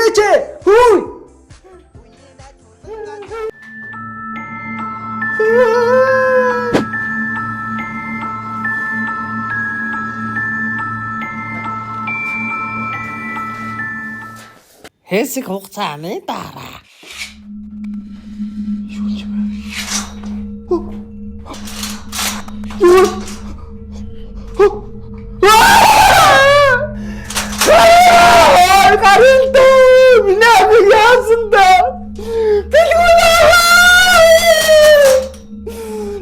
Ирээч ээ. Хүү. Хэсэг хугацааны дараа. Ой, гаралтай. Миний амиг яасан да? Бэлгүүн.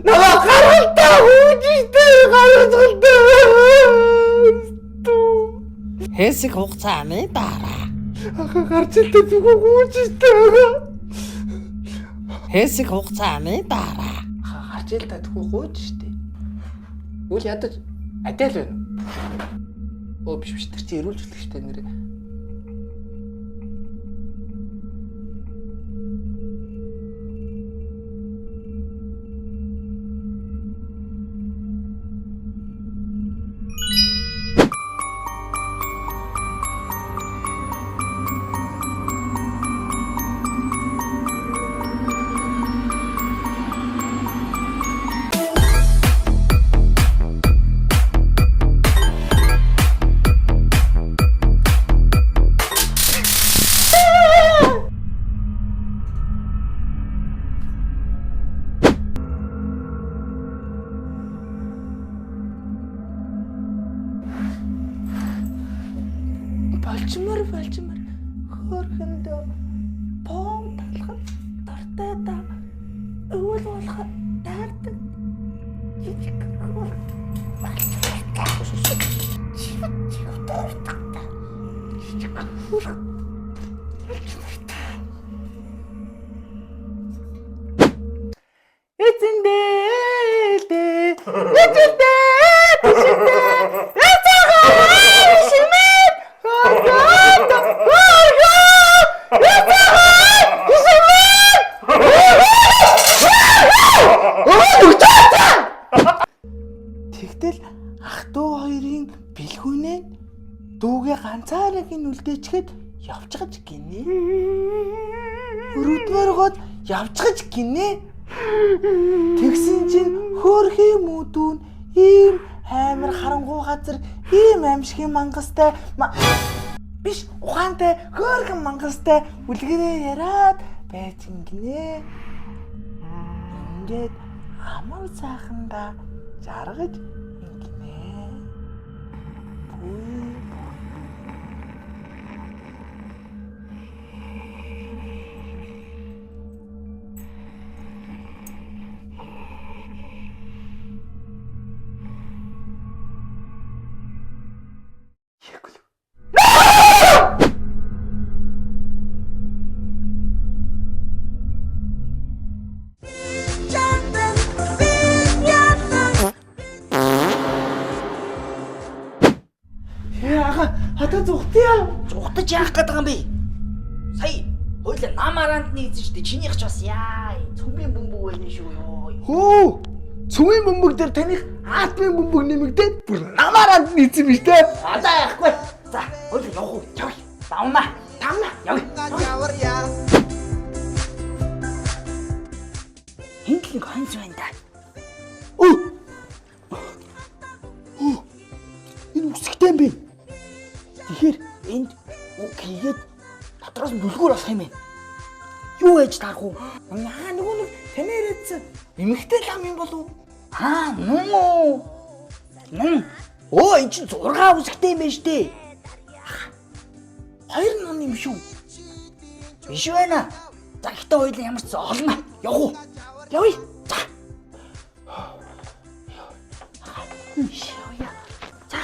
Намаа гаралтай хүүжтэй гаралтай. Хэсэг хугацааны дараа. Аха гарч илтээ зүгөө хүүжтэй байгаа. Хэсэг хугацааны дараа. Гарч ил та түгөө гууж штэ. Үл ядаж адиал байна. Оо биш биш тэр чи эрүүлж хэлэх штэ нэрээ. Болчмор болчмор хөөрхөндөө пом талхад дортой да өвөл болох даардаг жижиг хөр жижиг хөр Эзэндээ элдээ эзэндээ тишэндээ эзэгээ шимээ Тэгтэл ах トゥ хоёрын бэлгүүнээ дүүгээ ганцаараа гин үлдээчихэд явчихж гинэ. Өрөвдмөргөөд явчихж гинэ. Тэгсэн чинь хөөрхий мүдүүн ийм амар харангуй газар ийм аимшигын мангастай биш ухаантай хөөрхөн мангастай үлгэрээ яриад байж гинэ. Ингээд амар сайхандаа жаргаж ингэнэ. Бүе Яага одоо зүхтээ. Зүхтаж яах гээд байгаа юм бэ? Сая хоёлаа нам араанд нийцэн штэ. Чинийх ч бас яа. Цөмийн бөмбөг байна шүү ёо. Хөө. Цүмийн бөмбөг дээр таних атомын бөмбөг нэмэгдээд бүр намаараа нийцсэн биз дээ. Одоо яахгүй. За хоёлаа явах уу? Явъя. Давна. Давна. Явъя. Энд л нэг хонц байна да. Өө. Өө. Энэ үсгтэй юм бэ? Тэгэхээр энд үг хийгээд дотроос нь бүлгүүр болох юм байна. Юу ээж таарах уу? Аа нөгөө нэг таны яриадсан эмэгтэй лам юм болов уу? Аа, нүн үү? Нүн. Өө, эн чинь 6 үсгтэй юм байна штэ. Хоёр нун юм шүү. Биш байна. За гэхдээ хоёулаа ямар ч олно. Явах уу? Явъя. За. Явъя. За.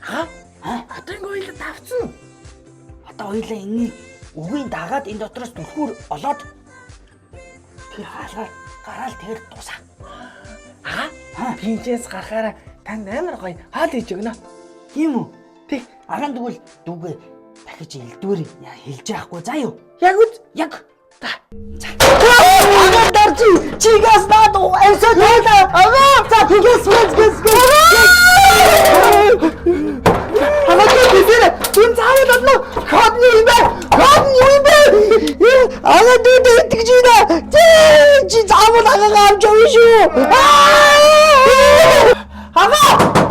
Ха? Одоо ингэ хоёлаа давцсан уу? Одоо хоёулаа энэний үгийн дагаад энэ дотроос түлхүүр олоод тэр хаалгаар гараал тэгэл дуусаа. Аа? Пинчээс гарахаараа танд амар гоё хаал хийж өгнө. Тийм үү? Тэг. Агаан тэгвэл дүүгээ дахиж элдвэр хэлж яахгүй заа юу? Яг үз. Яг. За. За. Агаан дарчи чигээс наад амсаа тайлаа. Агаа! За гэс гэс гэс гэс. Хамаагүй бисэрэ. Түн цаавал болно. Кодны юм. Амж явна шүү. Хага.